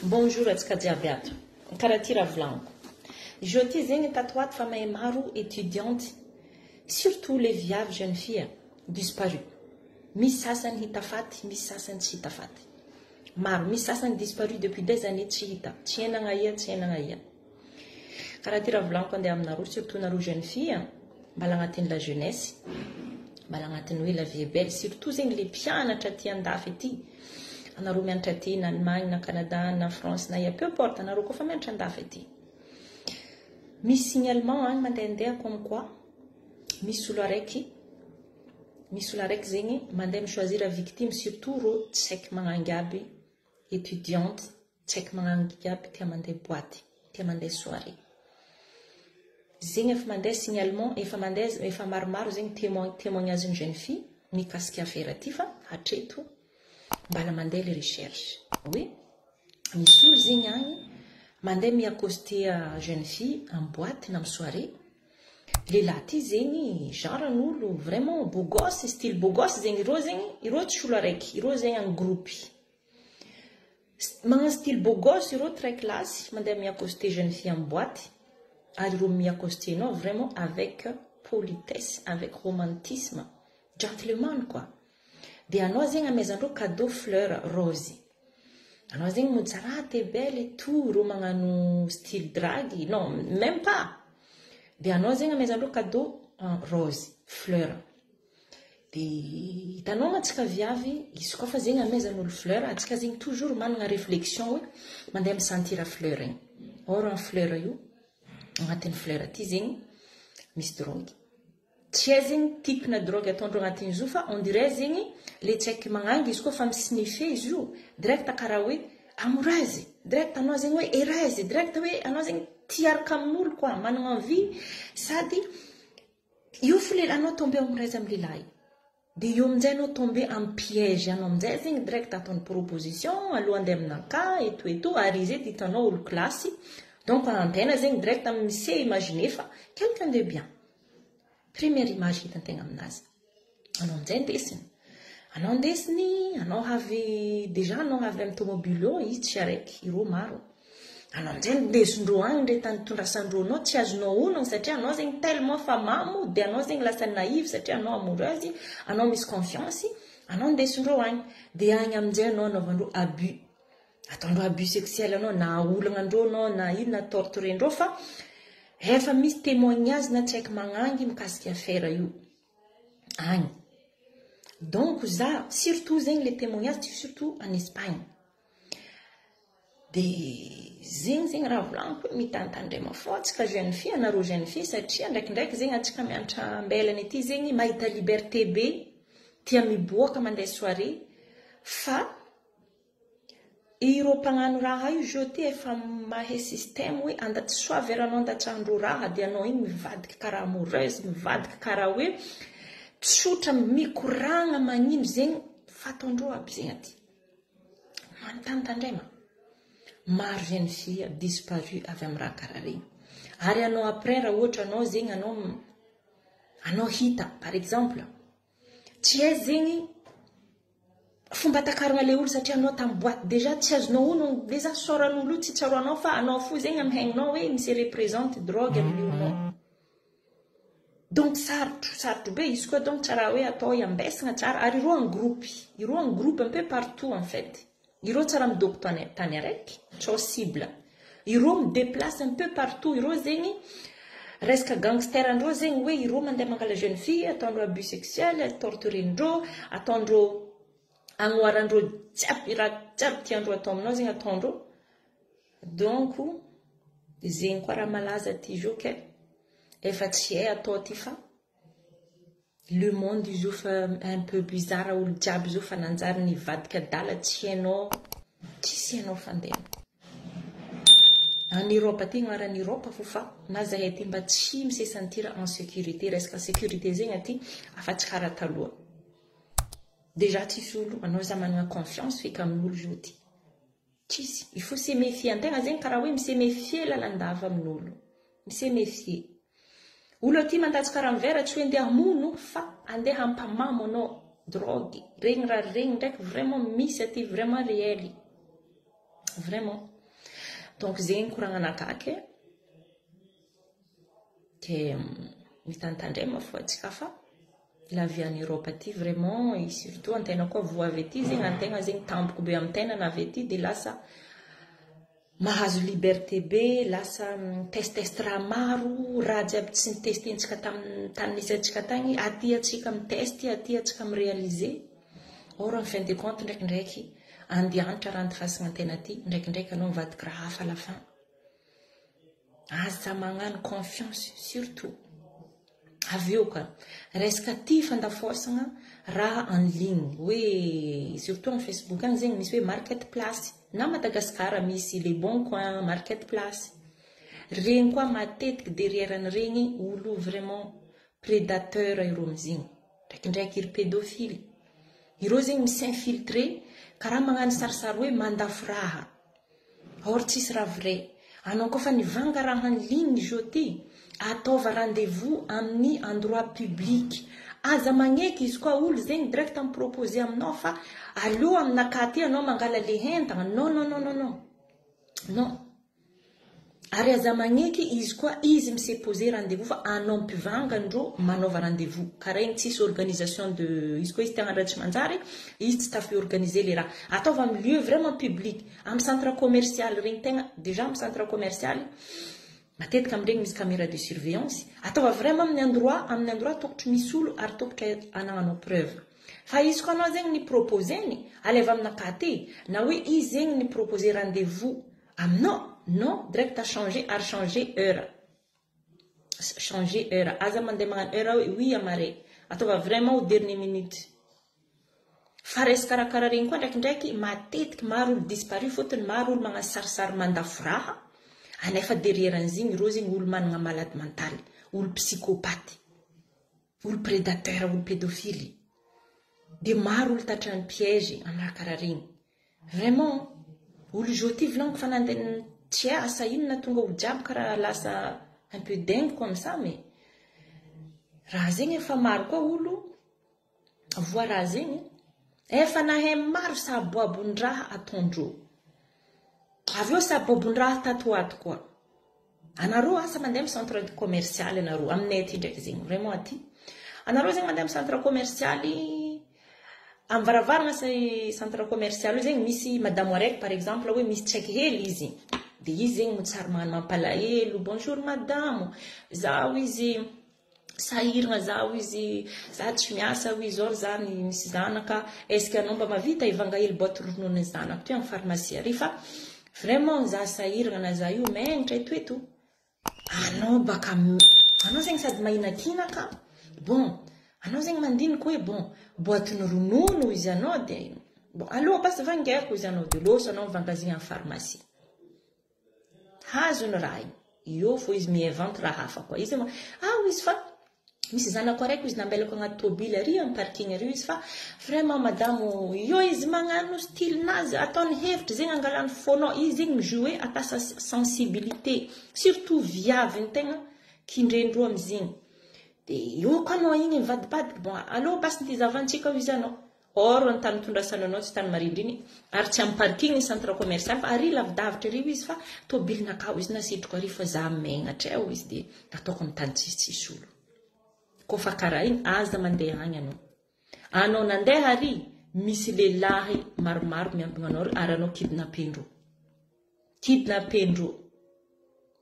Bonjour atsika jiaby ato. Karaha ty raha volagniko. Jeu ty zegny tato ho ato fa mahay maro étudiante surtout les viavy jeune fille disparu. Misy sasany hita faty, misy sasany tsy hita faty. Maro, misy sasany disparu depuis des années tsy hita, tsy hay nagnaia, tsy hay nagnaia. Karaha ty raha volagniko andeha aminareo surtout nareo jeune fille mbala agnatin'ny la jeunesse, mbala agnatin'ny hoe la vie est belle surtout zegny le mpianatra aty andafy aty, anareo mianatra aty na Allemagne na Canada na France na aia peu importe anareo koa fa mianatra andafy aty. Misy signalement agny mandehandeha comme quoi misy olo araiky misy olo araiky zegny mandeha mi-choisir victime surtout rô tsy haiky magnangy aby étudiante tsy haiky magnangy aby tia mandeha boîte tia mandeha soirée. Zegny efa mandeha signalement efa mandeha efa maromaro zegny témoin témoignage ny jeune fille mikasika affaire ty fa hatreto mbala mandeha le recherche hoe misy olo zegny agny mandeha mi-accoster jeune fille en boîte na amy soirée. Lehilahy ty zegny genre n'olo vraiment beau gosse, style beau gosse zegny ireo zegny, ireo tsy olo araiky, ireo zegny en groupe. Magnano style beau gosse ireo très classe, mandeha mi-accoster jeune fille en boîte, ary ireo mi-accoster anao vraiment avec politesse, avec romantisme, gentleman quoi. Dia anao zegny amezandreo cadeau fleur rose. Anao zegny mody tsara, t'es belle et tout, ireo magnano style drague, non même pas. Dia anao zegny amezandreo cadeau rose, fleur. Dia hitanao ma antsika viavy, izy koa fa zegny amezan'olo fleur, antsika zegny toujours managna réflexion hoe mandeha mi-sentir fleur igny. Or ny fleur io, agnatin'ny fleur aty zegny misy drogue. Tsy hay zegny type-na drogue ataondreo agnatin'izy io fa on dirait zegny le tsy haiky magnangy izy koa fa mi-sniffer izy io direct karaha hoe amoureuse, direct anao zegny hoe heureuse, direct hoe anao zegny tia hiaraka amin'olo quoi, managna envie sady io fo le anao tomber amoureuse amin'ny lehilahy dia io aminjay anao tomber amin'ny piège anao aminjay zegny direct ataony proposition aloha andeha aminakahy et tout et tout ary izy edy hitanao olo classe donc antegna zegny direct mi-se imaginer fa quelqu'un de bien. Première image hitan-tegna aminazy. Anao aminjay ndesiny. Anao ndesiny, anao avy déjà anao avy amin'ny tomobile eo, izy tsy araiky, ireo maro. Anao aminjay ndesindreo agny ndre tany tondrasandreo anao tsy azonao onogno satria anao zegny tellement fa mamo dia anao zegny lasa naïve satria anao amoureuse, anao misy confiance, anao ndesindreo agny. Dia agny aminjay anao anaovandreo abus. Ataondreo abus sexuel anao na aolagnandreo anao na ino na torturendreo fa efa misy témoignage na tsy haiko magnangy mikasika affaire io agny. Donc za surtout zegny le témoignage surtout en Espagne. De zegny zegny raha volagniko hoe mitantandrema fô antsika jeune fille anareo jeune fille satria ndraikindraiky zegny antsika mianatra ambelany aty zegny mahita liberté be tia miboaka mandeha soirée fa Ireo mpagnano raha io jeté efa mahay système hoe andaty soit veranao andatsahandreo raha dia anao igny mivadiky karaha amoureuse, mivadiky karaha hoe tsotra mikoragna magnino zegny fataondreo aby zegny aty. Manontany tandrema. Maro jeune fille disparu avy amin'ny raha karaha regny. Ary anao après raha ohatra anao zegny anao anao hita par exemple tsy hay zegny fomba takarina le olo satria anao tamin'ny boîte déjà tsy azonao onogno déjà soran'olo io tsy tsaroanao fa anao fo zegny amin'ny haignonao hoe misy représente drogue amin'ny olonao donc sarotro sarotro be izy koa donc tsara hoe atao iambesagna tsara ary ireo en groupe ireo en groupe un peu partout en fait ireo tsara midoko tany tany araiky tsao cible ireo mi-déplace un peu partout ireo zegny resaka gangster andreo zegny hoe ireo mandeha mangala jeune fille ataondreo abus sexuel torturendreo ataondreo agnoarandreo jiaby raha jiaby tiandreo atao aminao zegny ataondreo donc zegny koa raha malaza ty zao ke efa tsy hay atao ty fa le monde izy io fa un peu bizarre olo jiaby izy io fa nanjary nivadika adala tsy hainao tsisy hainao fandehana any Europe aty agnaran'ny Europe fo fa na zahay aty mba tsy mi-se sentir en sécurité resaka sécurité zegny aty afa tsy karaha taloha déjà tsisy olo anao za manana confiance feky amin'olo zao ty tsisy il faut se méfier antegna zegny karaha hoe mi-se méfier lalandava amin'olo mi-se méfier olo aty mandatsaka rano vera tsy hoe andeha hamono fa andeha hampamamo anao drogue regny raha regny ndraiky vraiment misy aty vraiment réel. Vraiment. Donc zegny koragnanakahy ke ke mitantandrema fo atsika fa la vie en Europe aty vraiment, et surtout antegna koa voa avy aty zegny, antegna zegny tampoko be amin'ny tegna avy aty, dia lasa mahazo liberté be, lasa mitesitesty raha maro, raha jiaby tsy nitestentsika tamin'ny tany nisy antsika tagny, aty atsika mitesty, aty atsika miréaliser. Or en fin de compte, ndraikindraiky andianitra raha antifasagna antegna aty, ndraikindraiky anao mivadiky raha hafa à la fin. Aza magnano confiance surtout. Avy eo ka resaka ty fandafosagna raha en ligne hoe, surtout en Facebook agny zegny misy hoe market place, na Madagasikara misy Le Bon Coin, market place regny koa, matetiky derrière an'iregny olo vraiment prédateur ireo amizigny, ndraikindraiky iry pédophile ireo zegny mi-s'infiltre karaha magnano sarisary hoe mandafo raha, or tsisy raha vrai. Anao koa fa nivanga raha en ligne zao ty, ataova rendez-vous amin'ny endroit public. Aza magneky izy koa olo zegny direct miproposer aminao fa aleo aminakahy aty anao mangala le entagna. Non, non, non, non, non, non. Ary aza magneky izy koa izy mise poser rendez-vous fa anao mpivanga andreo manaova rendez-vous. Karaha igny tsisy organisation de izy koa izy tegna raha tsy manjary izy, tsy tafy organiser le raha. Ataova amin'ny lieu vraiment public, amin'ny centre commercial regny tegna. Déjà amin'ny centre commercial matetika amin'regny misy caméra de surveillance. Ataova vraiment amin'ny endroit tokotry misy olo ary tokotry anagnanao preuve fa izy koa anao zegny ny proposeny aleva aminakahy ty, na hoe izy zegny ny proposer rendez-vous aminao, non, direct changer ary changer heure, changer heure. Aza mandeha magnano heure hoe oui amare, ataova vraiment au dernier minute. Fa resy karakara regny koa ndraikindraiky matetiky maro olo disparu fôtony maro olo magnano sarisary mandafo raha, anefa derrière an'izigny ireo zegny olo manana malade mental, olo psychopathe, olo prédateur, olo pédophile, de maro olo tatrany piège amy raha karaha regny. Vraiment, olo zao ty volaniko fa nandeha tsy asa inona tonga olo jiaby karaha lasa un peu dingue comme ça, mais raha zegny efa maro koa olo voa raha zegny, efa nahay maro saboabon-draha ataondreo. Avy eo saboabon-draha tatoato koa anareo asa mandeha amy centre commercial anareo aminay aty ndraiky zegny, vraiment aty anareo zegny mandeha amy centre commercial, amy varavarana sa centre commercial io zegny misy madamo araiky par exemple hoe misy tsaiky hely izy, de izy zegny motsary magnano mampalahelo: "Bonjour madamo, zaho izy sahiragna, zaho izy za tsy miasa ho izy or za misy zanaka, est ce que anao mba mavita ivanga hely boîte ronono zanako ty amy pharmacie ary fa vraiment za sahiragna na za io magnitra etoeto?" Anao baka anao zegny sady mahinakinaka, bon, anao zegny mandiniky hoe bon, boîte-ny ronono izy anao, de bon, aloha basy vangaiko izy anao, de loso anao mivangazigny amy pharmacie hazony raha igny io fo izy miinvente raha hafa koa izy ah izy fa misy zanako araiky izy nambelako agnaty tobily ary amy parking ary izy fa vraiment madamo io izy magnano style-nazy, ataony hevitry zegny angalany fonao izy zegny mijouer ata sensibilité, surtout viavy ny tegna kindrendreo amizigny, de io koa anao igny mivadibadiky, bon, aloha basy ny zavantsika izy anao, or ny tany tondrasana anao tsy tany marindriny ary tsy amy parking ny centre commercial fa ary lavidavitra rio izy fa tobilinakao izy nasitriko ary fa za megnatra eo izy, de ataoko amy tany tsisy olo kofa karaha igny. Aza mandeha agny anao. Anao nandeha ary misy lehilahy maromaro miambina anao ary anao kidnappendreo, kidnappendreo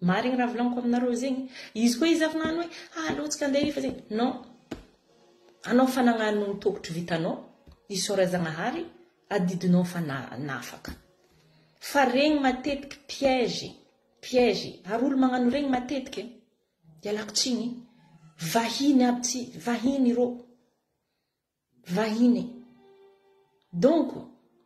marigny raha volaniko aminareo zegny. Izy koa izy avy nano hoe ah, alohantsika andeha fa zegny, non, anao fa nagnano ny tokotry vitanao, isora Zagnahary adidinao fa nafaka. Fa regny matetiky piège, piège, ary olo magnano regny matetiky ialako tsigny vahiny aby, tsy vahiny irô, vahiny. Donc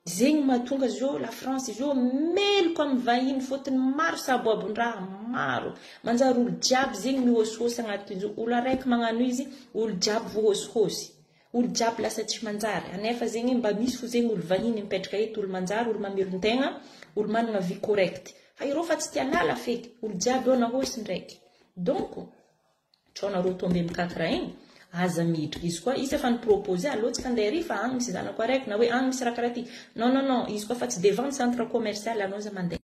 zegny mahatonga zao la France zao meloko amy vahiny fôtony maro saboabon-draha maro manjary olo jiaby zegny mihosihosy agnatin'izy io. Olo araiky magnano izy, olo jiaby voahosihosy, olo jiaby lasa tsy manjary, anefa zegny mba misy fo zegny olo vahiny mipetraka eto, olo manjary, olo mamelon-tegna, olo manana vie correcte, fa ireo fa tsy tia lala feky olo jiaby eo nahosy ndraiky. Donc tsao nareo tombe mikakira igny. Aza midriky izy koa izy efa niproposé aloha andeha ry fa agny misy zanako araiky na hoe agny misy raha karaha ty. Non, non, non, izy koa fa tsy devant centre commercial anao za mandeha.